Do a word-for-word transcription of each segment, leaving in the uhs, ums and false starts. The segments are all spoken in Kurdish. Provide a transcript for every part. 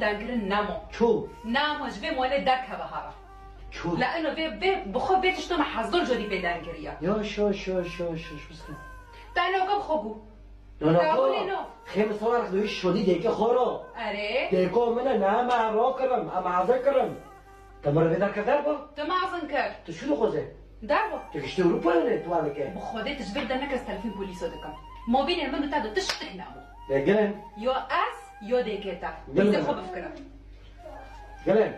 Dengkirin nemo. Ço? Nemo, ji vê molê derkeve hara. Ço? La eno vê, vê, bi xwe vê tişto me hezdol jodî pê dengkiriye. Yo, şo, şo, şo, şo, şo, şo. Te eno ke bi xwe bû. No, no, Te ko. Hûnê no. Xê min sewar xwe şodî dêke xoro. Erê. Dêko min e, ne me ro kirim, em aze kirim. Te min re vê derke derbo? Tu mazin kir. Tu şû dixwaze? Derbo. Tu giştî Ewropa ne, tu wan dike. Bi Xwedê tu ji vir derneke ez telefîn polîso dikim. Mobîlê min û te de tiştik nebû. Lê gelin. Yo ez, yo dêkê te. Gelin. Dîzê xwe bifikirim. Gelin.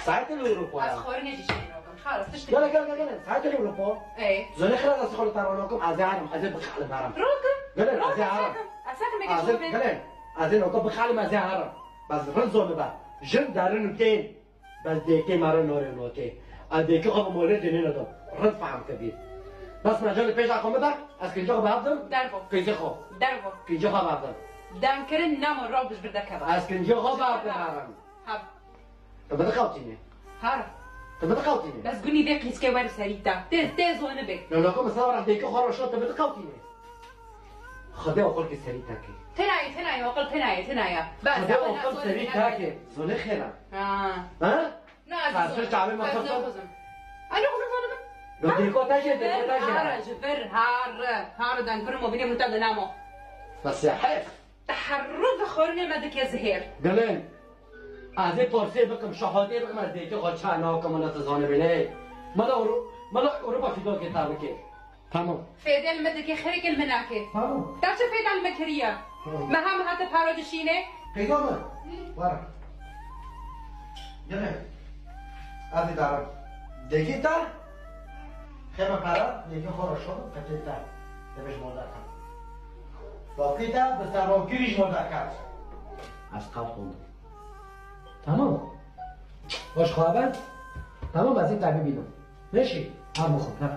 Saetê li Ewropa ya. Ez xwarinê jî şênokim. Xalas tiştik. Gelin, gelin, gelin, gelin. Saetê li Ewropa. Ey. Zonê xira ez xwe li te ranokim, ez ê herim, ez ê bixelim herim. Rokim. Gelin, ez ê herim. Rokim, ez herim. Ez herim, ez herim. Gelin, ez ê noka bixelim, ez ê herim. Bes rind zonibe. Jin derin û tên. Bes dêkê me re norê notê. Ez dêkê xwe bi molê dinê nedim. Rind fehm kebî. Bes me canê pêşa xwe me de, ez kincê xwe bavdim. Derbo. Kincê xwe. Derbo. Kincê xwe bavdim. Dengkirin nemo, raw bi ji vir derkeve. Ez kincê xwe bavdim herim. Heb. Tu bi diqewtînê. Her. Tu bi diqewtînê. Bes gunî vê qîskê wer serî te. Tê, tê zoni bê. Loloko min sawra dêkê xwe roşo tu bi diqewtînê. Xwedê oqil ki serî takê. Tenayê, tenayê, oqil tenayê, tenayê. Bas, Xwedê oqil serî takê. Zone xêra. Ha. Ha? Na, ez Xatir çavê me xwestan. Alo, xwestan zonim. Lo dêko te jê, dêko te jê. Hara, ji vir, har, har, dan kırım o, bine muta de namo. Bas ya, heyf. Teherrû bi xwarinê me dike zihêr. Gelin. Ez ê porsê bikim, şahatê bikim, ez dêkê xwe ça nakim, min ez zanibîne. Me de Ewro-, me de Ewropa fîdakê te bike. Tamam. Fêdê li me dike, xêrek li me nake. Tamam. Te çi fêda li me kiriye? Tamam. Meha meha te para dişîne? Peyda me. Wara. Gelin. Ez ê darim. Dêkê te. Xême para, dêkê xwe re şon, qetê te. Te bêj moda ka. Bavkê te bi serokirî ji moda ka. Ez qat qondim. Tamam. Baş xwe ben. Tamam, ez ê te bibînim. Neşî? Ha, bixwe, ha.